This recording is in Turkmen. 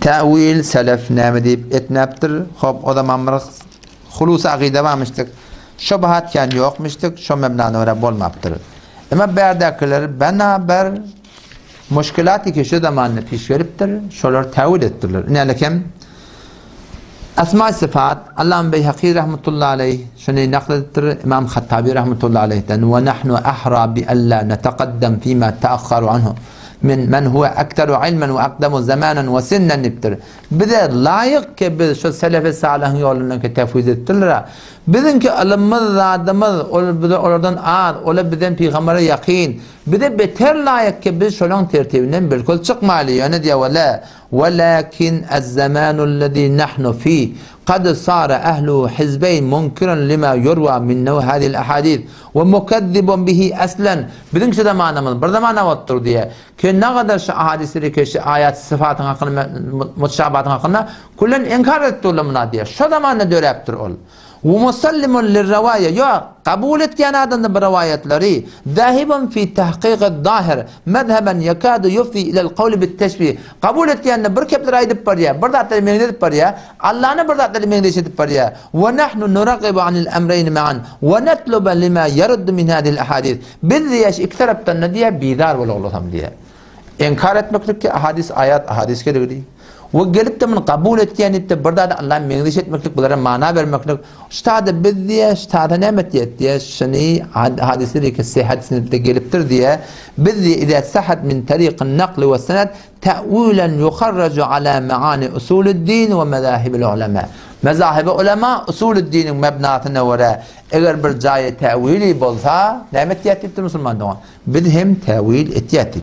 Täwil selef näme diýip etmäpdir? Hop, o zaman bir hulusy akyda barmyşdyk. Şubahat kän ýokmyşdyk, şo meblana görä bolmapdyr. Emma bärdäkiler bena ber muşkilaty ki şu zamanda piş gelipdir, şolar täwil etdirler. Inälekem Esma syfat Allam Beýhaki rahmetullahi aleýh şuny nakl edipdir Imam Hattabi rahmetullahi aleýhden we nahnu ahra bi alla netaqaddam fima taakharu anhu min men huwe aktaru ilmen we akdamu zamanan we sinnen diýipdir. Bize laýyk ki biz şu selefi salyhyň ýolundan ki tefwiz etdirler. Biziňki ylymymyz zadymyz ol bize olardan az, olar bizden pygambere ýakyn. Bize beter laýyk ki biz şolaň tertibinden bilkul çykmaýly. Ýöne diýýär we la Welakin ez-zamanu'l-lezî nahnu fîh kad sâre ehluhu hizbeyn munkirun limâ yurvâ min nev'i hâzihil ahadîs we mukezzibun bihi eslen Biziň şu zamanamyz bir zamana bolupdyr diýýär. Ki nagadar şu ahadisleri ki şu aýat syfatyň hakynda mutşabatyň hakynda küllen inkar edip durlar muna diýýär. Şo zamanda döräpdir ol. We musallimun lirrawaýa, ýok, kabul etýän adamda bu rowaýatlary, zahibun fi tahkyky-zahir, mezheben ýekadu ýufzi ilel kawli bit-teşbih, kabul etýände bir kepleri aýdyp barýar, bir zatlary meňzedip barýar, Allany bir zatlary meňzeş edip barýar, we nahnu nuragibu anil emreýni ma'an, we netlubu lima ýeruddu min hazihil ahadis, biz diýýär, şu iki tarapdan-da diýýär, bizar bolaglasam diýýär. Inkar etmeklik ki ahadis aýat ahadis geregidi. We gelip-de muny kabul etýän diýip-de bir zady Allaha meňzeş etmeklik bulara mana bermeklik ştada biz diýe ştada näme etýär diýe şuny hadisleri ki sehat senetde gelipdir diýe biz diýe iza sahat min tariqin nakli we senet ta'wilan yuharraju ala maani usulid-din we mezahibil ulama. Mezahibi ulama usulid-diniň mebnasyna görä eger bir jaýy täwili bolsa näme etýär diýipdir musulman dogan. Biz hem täwil etýär diýip.